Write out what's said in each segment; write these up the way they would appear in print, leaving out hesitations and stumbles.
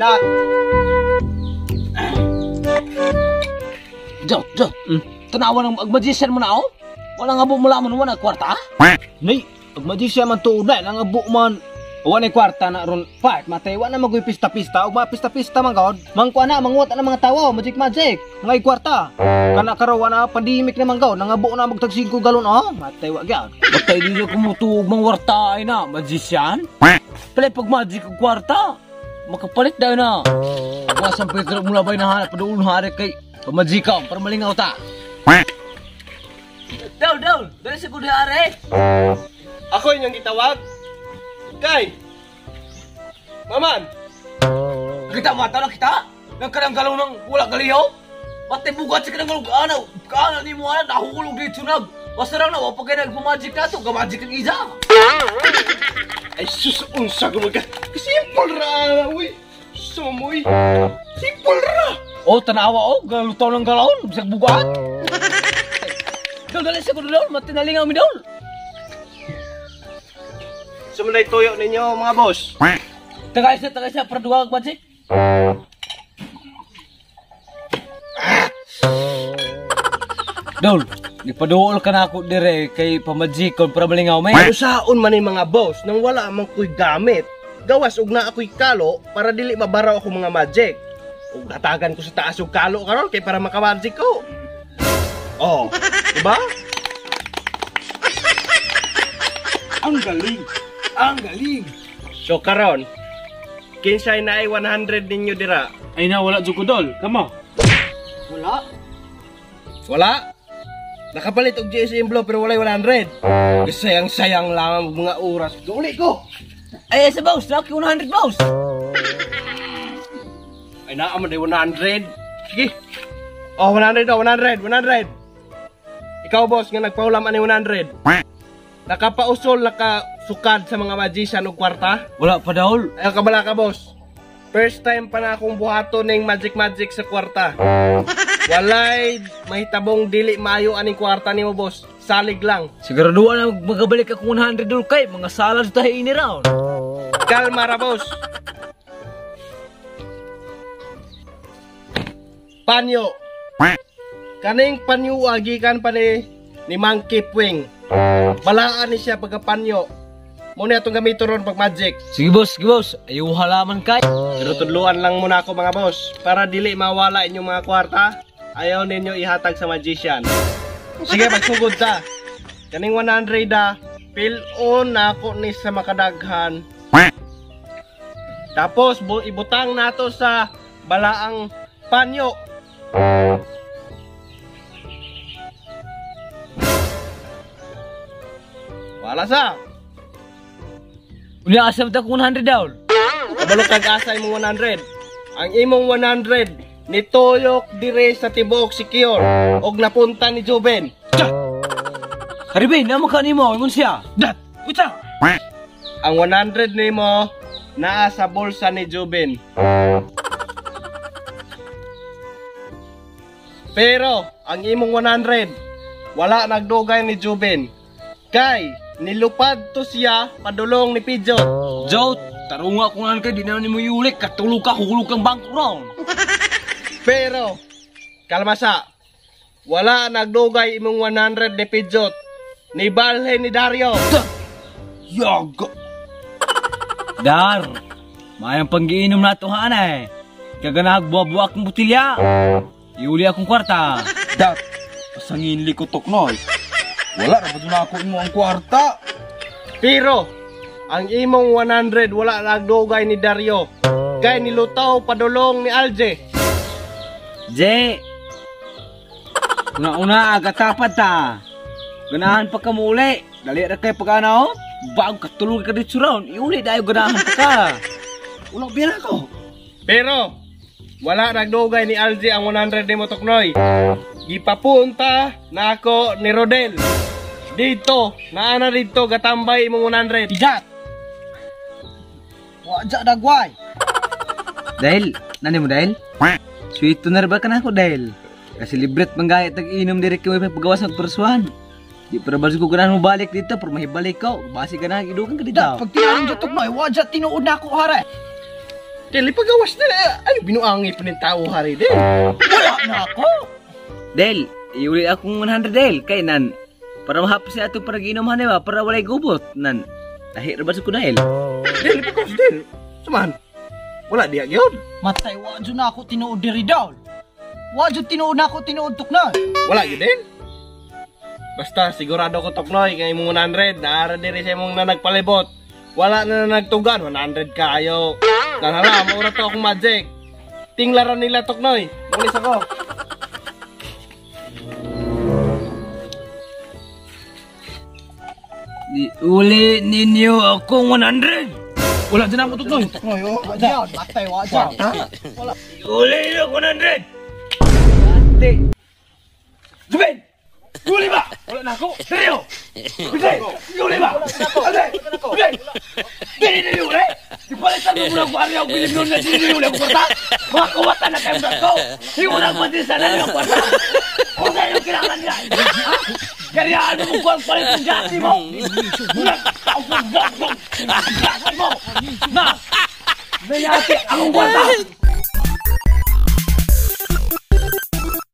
Lot. Jo, Jo. Tanawa ng magmagician mo na oh. Wala nga bumula man wala kwarta. Nay, ag magician man tuod na nang abo man. Wa na kwarta na ron part matay wa na magoy pista-pista ug pista-pista man gud. Mangkuha na manguwat na mga tawo, magic magic. Ngay kwarta. Kana karon wa na pandemic na man gud, nangabo na magtag 5 galon oh. Matay wa gyud. Matay di na kumutuog mang warta ay na, magician. Pala pag magic og kwarta, makapalit daw na. Wasang Pedro mula bay na hanap paduol hari kay pamajikaw para malingaw ta. Daw, daw, dali sa kundi are. Ako inyong gitawag. Kay! Maman! Kita mata na kita. Nagkarang galaw ng wala galiyaw. Matay bugat sa kanang galog ana, kaana ni mo ana nahulog dito nag. Basta lang na wa pa kay nagpamagic na to, gamagic ang isa. Ay sus, unsa gumaga. Simple ra, uy. Sumoy. Simple ra. Oh, tanawa oh, galutaw ng galon, bisag bugat. Dol, dali sa kundi dol, matay nalingaw mi dol. Sumunay tuyo ninyo mga boss. Tagay sa para duha ang magic. Dol, ipaduol ka na ako dire kay pamajikon para malingaw may. Ano saon man ni mga boss nang wala man ko'y gamit. Gawas og na ako'y kalo para dili mabaraw ako mga magic. Ug hatagan ko sa taas og kalo karon kay para makamagic ko. Oh, diba? Ang galing. Ang galing. So karon, kinsay naay 100 ninyo dira? Ay na wala jud ko dol. Kamo. Wala. Wala. Nakapalit og GSM Blow pero walay 100. Sayang-sayang lang ang mga oras. Gauli ko. Ay, sa boss, laki 100 boss. Ay naa man day 100. Sige. Oh, 100 oh, 100, 100. Ikaw boss nga nagpaulam ani 100. Nakapausol nakasukad sa mga magician og kwarta? Wala pa daw. Ay kabala ka boss. First time pa na akong buhaton ning magic magic sa kwarta. Walay mahitabong dili maayo aning kwarta nimo boss. Salig lang. Siguraduhan na magabalik ako 100 dol kay mga sala sa tahi ini round. Kalma ra boss. Panyo. Kaning panyo gikan pa ni Monkey Puwing. Balaan ni siya pagkapanyo. Muna itong gamito ron pag magic. Sige boss, sige boss. Ayaw halaman kay. Pero tudluan lang muna ako mga boss. Para dili mawala inyong mga kwarta, ayaw ninyo ihatag sa magician. Sige, magsugod ta. Kaning 100 da, pil-on na ako ni sa makadaghan. Tapos ibutang nato sa balaang panyo. Wala sa. Unya asa ta 100 daw. Kabalo kag asa imong 100. Ang imong 100 nituyok dire sa tibuok secure og napunta ni Juben. Haribe, namo ka nimo ingon siya. Dat. Usa. Ang 100 nimo naa sa bulsa ni Juben. Pero ang imong 100 wala nagdugay ni Juben. Kay nilupad to siya padulong ni Pidgeot. Joe, tarunga ko nan kay di na nimo yulik, katulog ka, hulog kang bangko ron. Pero kalma sa, wala nagdugay imong 100 ni Pidgeot. Ni balhe ni Dario. Yaga. Dar, mayang panggiinom na to hanay. Kaganag buwa-buwa akong butilya. Iuli akong kwarta. Dat, pasangin likotok noy. Wala ra ba na ako imo ang kwarta? Pero ang imong 100 wala nagdugay ni Dario. Kay nilutaw padulong ni Alje. Je. Una-una agatapat ta. Ganahan pa ka muli. Dali ra kay pagana oh. Bago katulog ka dito ron, iuli dayo ganahan pa ka. Wala biya ko. Pero wala nagdugay ni Alje ang 100 ni Motoknoy. Gipapunta na ako ni Rodel. Dito, naana dito gatambay imong 100. Idat. Wa ja dagway. Dahil, nani mo dahil? Sweet tuner ba ka na ako dahil? Kasi libret manggayat tag-inom dire kay may pagawas ng persuan. Di para baso ko ganahan mo balik dito, pero mahibalik ko. Basi ka na, idukan ka dito. Dat, pag tinaling jatok noy, wa ja tinuod na ako hare. Del, ipagawas na. Ay, binuangi pa ng tao hari, Del. Wala na ako. Del, iuli akong 100 Del kay nan. Para mahapos siya atong para giinom ba para walay gubot nan. Lahi ra ba sa ko dahil? Del, ipagawas Del. Suman. Wala diya gyud. Matay, wa jud na ako tinuod diri daw. Wa jud tinuod na ako tinuod tuknoy. Wala gyud din. Basta sigurado ko Toknoy kay imong 100 naara diri sa imong na nagpalibot. Wala na nagtugan 100 kayo. Nanhala mo ra to akong magic. Tinglaran nila Toknoy. Mulis ako. Uli ninyo akong 100. Wala dyan ako Tuknoy. Tuknoy, oh. Wa matay wa jud. Wala. Uli ninyo akong 100. Ate. Zubin! Uli ba? Wala na ako. Seryo! Bigay! Uli ba? Ate! Bigay! Dili ninyo uli! Ipalitan mo muna ko ari ang bilyon na dili ninyo uli ang kwarta! Mga kawatan na kayo ko! Hiwala ko din sa ninyo ang kwarta! Kung sa inyo kailangan niya! Kariyaan mo kung palit ang gati mo! Gati mo! Na! Nayati ang kwarta!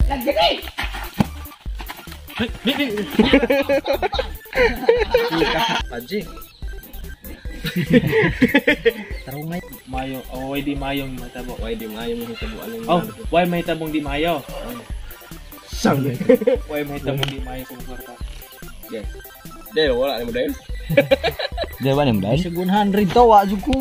Lagi! Magic. Tarungay. Mayo, oh, why di mayong matabo? Why di maayo mo hitabo alang. Oh, why mahitabong di mayo? Sang. Why mahitabong di mayo kung kwarta? Yes. Del, wala nimo Del. Del, wala nimo Del. Bisag 100 to, wa jud ko.